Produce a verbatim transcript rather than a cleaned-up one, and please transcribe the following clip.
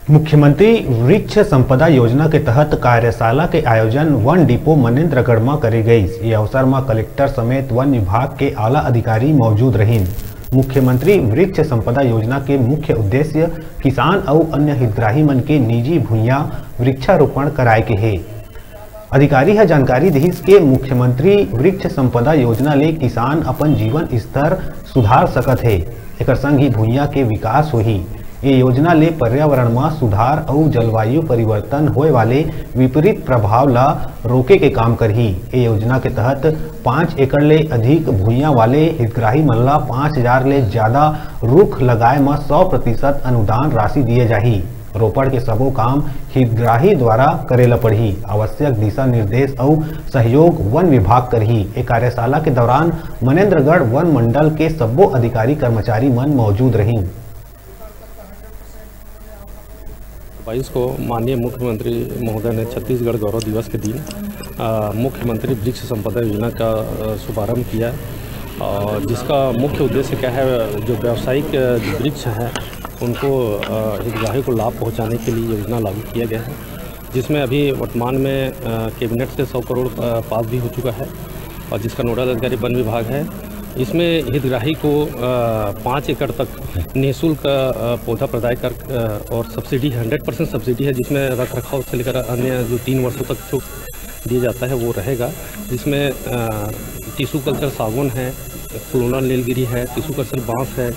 मुख्यमंत्री वृक्ष संपदा योजना के तहत कार्यशाला के आयोजन वन डिपो मनेंद्रगढ़ म करे गइस। ये अवसर म कलेक्टर समेत वन विभाग के आला अधिकारी मौजूद रहिन। मुख्यमंत्री वृक्ष संपदा योजना के मुख्य उद्देश्य किसान अउ अन्य हितग्राही मन के निजी भुइयां वृक्षारोपण कराए के हे। अधिकारी ह जानकारी दिहिस के मुख्यमंत्री वृक्ष संपदा योजना ले किसान अपन जीवन स्तर सुधार सकत हे। एकर संग ही भुइयां के विकास होही। ये योजना ले पर्यावरण म सुधार अउ जलवायु परिवर्तन होए वाले विपरीत प्रभाव ल रोके के काम करही। ये योजना के तहत पाँच एकड़ ले अधिक भुइयां वाले हितग्राही मन ल पाँच हजार ले ज्यादा रुख लगाए म सौ प्रतिशत अनुदान राशि दिए जाही। रोपण के सबो काम हितग्राही द्वारा करे ल पड़ही। आवश्यक दिशा निर्देश अउ सहयोग वन विभाग करही। ए कार्यशाला के दौरान मनेंद्रगढ़ वन मंडल के सब्बो अधिकारी कर्मचारी मन मौजूद रहिन। बाईस को माननीय मुख्यमंत्री महोदय ने छत्तीसगढ़ गौरव दिवस के दिन, अ, मुख्यमंत्री वृक्ष संपदा योजना का, अ, शुभारंभ किया, और जिसका मुख्य उद्देश्य क्या है, जो व्यावसायिक, अ, जो वृक्ष हैं, उनको, अ, हितग्राही को लाभ पहुंचाने के लिए योजना लागू किया गया है, जिसमें अभी वर्तमान में, अ, कैबिनेट से सौ करोड़, अ, पास भी हो चुका है, और जिसका नोडल अधिकारी वन विभाग है। इसमें हितग्राही को, अ, पाँच एकड़ तक निःशुल्क, अ, पौधा प्रदाय कर, अ, और सब्सिडी, हंड्रेड परसेंट सब्सिडी है, जिसमें रख रखाव से लेकर अन्य जो तीन वर्षों तक जो दिया जाता है, वो रहेगा। जिसमें, अ, टिश्यू कल्चर सागौन है, क्लोनल नीलगिरी है, टिश्यू कल्चर बांस है,